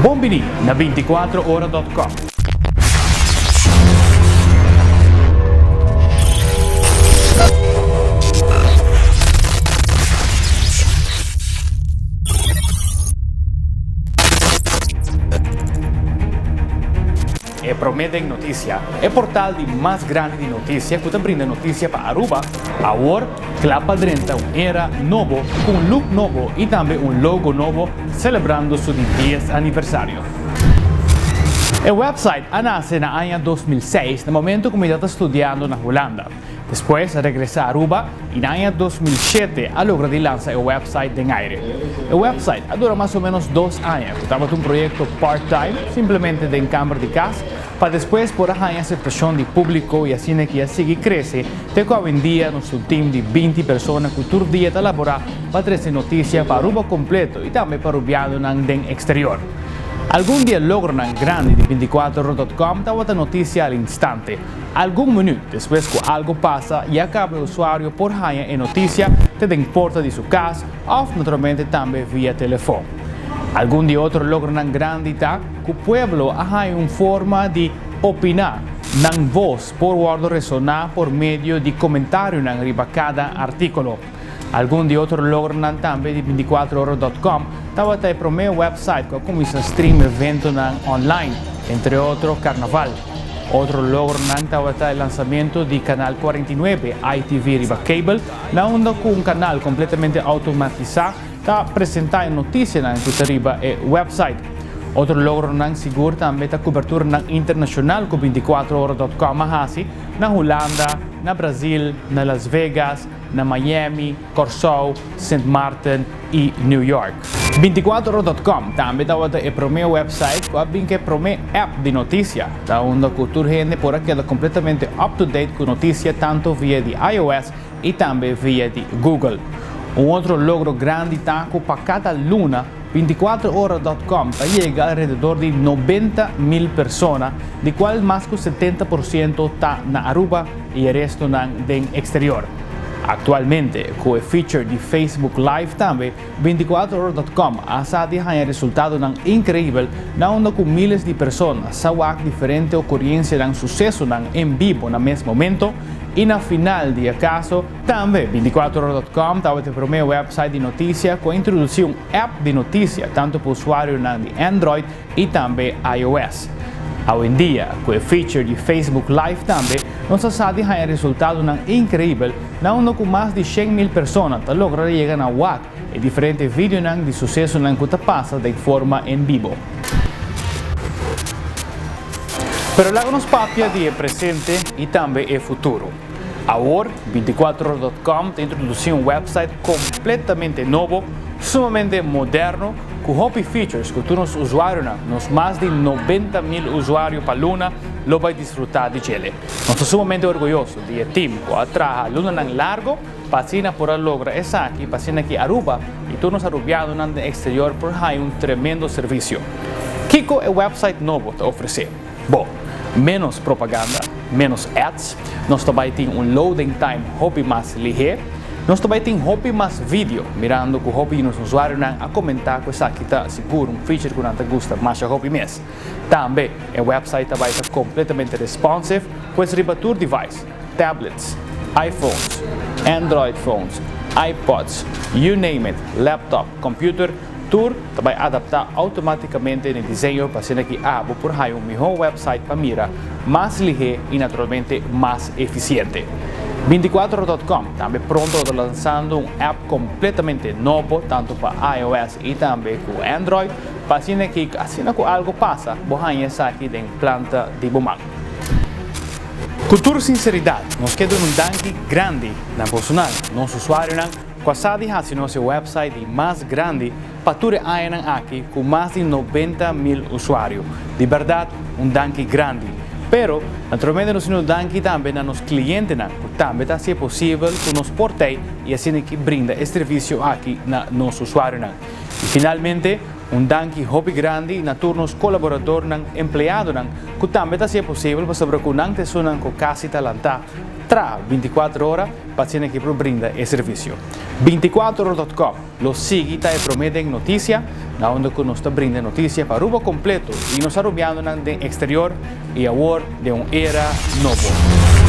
Bon bini na binticuatroora.com. E prome den noticia, e portal di mas grandi di noticia cu ta brinda noticia pa Aruba, awor cla pa drenta un era nobo cu un look nobo y tambe un logo nobo celebrando su di dies aniversario. E website a nace na aña 2006 na momento cu mi ta ta studiando na Hulanda. Despues a regresa Aruba y na aña 2007 a logra di lansa e website den aire. E website a dura mas o menos dos aña cu tabata un proyecto part time, simplemente den camber di cas, pa despues por a haña aceptacion di publico y asina ki a sigui crece te cu awendia nos ta un team di 20 persona cu tur dia ta labora pa trece noticia pa Aruba completo y tambe pa Rubianonan den exterior. Algun di e logronan grandi di 24ora.com tabata noticia al instante. Algun minüt despues ku algu pasa ya kaba e usuario por haña e notisia te den porta di su kas òf naturalmente tambe via telefòn. Algun di e otro logronan grandi ta ku pueblo a haña un forma di opiná, nan bos por wòrdu resoná por medio di komentarionan riba kada artíkulo. Algun di otro logronan tambe di 24ora.com tabata e promé wèpsait ku a kuminsá stream eventonan online, entre otro karnaval. Otro logronan tabata e lansamento di Canal 49 ITV riba cable, na unda ku un kanal kompletamente outomatisá ta presentá e notisianan ku ta riba e wèpsait. Otro logronan sigur tambe ta kuberturanan internashonal ku 24ora.com a hasi na Hulanda, na Brazil, na Las Vegas, na Miami, Kòrsou, Sint Maarten i New York. 24ora.com tambe tabata e promé website ku a bin ku e promé app di notisia, ta unda ku tur hende por a keda kompletamente up to date ku notisia tantu via di iOS i tambe via di Google. Un otro logro grandi ta ku pa kada luna 24ora.com ta yega alrededor di 90.000 persona, di kual mas ku 70% ta na Aruba i e restonan den eksterior. Aktualmente, ku e feature di Facebook Live tambe, 24ora.com a sa di haña resultadonan inkreibel na unda ku miles di persona sa wak diferente okuriensianan susesonan en bibo na mes momento i na final di e kaso Tambe, 24ora.com tabata e promé website di notisia ku a introdusí un app di notisia tantu pa usuarionan di Android i tambe iOS. Awendia, ku e feature di Facebook Live tambe, nos a sa di haña resultadonan inkreibel na unda ku mas di 100.000 persona ta logra di yega na wak e diferente videonan di susesonan ku ta pasa den forma en bibo. Pero laga nos papia di e presente i tambe e futuro. Awor, 24ora.com ta introdusí un website kompletamente nobo, sumamente moderno, ku hopi features ku tur nos usuarionan, nos mas di 90.000 usuario pa luna, lo bai disfrutá di djele. Nos ta sumamente orguyoso di e team ku a traha lunanan largo pa asina por a logra esaki pa asina ki Aruba i tur nos arubianonan den eksterior por haña un tremendo servisio. Kiko e website nobo ta ofresé? Bo, ménos propaganda, ménos ads, nos ta bai tin un loading time hopi mas lihé, nos ta bai tin hopi mas video, mirando ku hopi di nos usuarionan a komentá ku esaki ta sigur un feature ku nan ta gusta masha hopi mes. Tambe e website ta bai ta kompletamente responsive, pues riba tur device, tablets, iPhones, Android phones, iPods, you name it, laptop, computer, Tur ta bai adaptá outomátikamente n'e diseño pa asina ki abo por haña un mihó wèpsait pa mira, mas lihé i naturalmente mas efisiente. 24ora.com tambe pronto lo ta lansando un app kompletamente nobo tantu pa iOS i tambe ku Android pa asina ki asina ku algu pasa bo haña esaki den planta di bo man. Ku tur sinseridat nos ke duna un danki grandi na bosonan, nos usuarionan, Ku a sa di hasi nos e website di mas grandi pa tur e añanan aki ku mas di 90.000 usuario. Di bèrdat un danki grandi. Pero, naturalmente nos tin un danki tambe na nos klientenan ku tambe ta hasi e posibel ku nos por tei i asina ki brinda e servisio aki na nos usuarionan. I finalmente, un danki hopi grandi na tur nos kolaboradornan, empleadonan ku tambe ta hasi e posibel pasobra ku nan ta esunnan ku kasi ta lantá traha 24 ora Pa asina ki por brinda e servisio. 24ora.com lo sigui ta e prome den notisia. Na unda cu nos ta brinda noticia pa Aruba completo y nos Arubianonan den exterior y awor den un era nobo.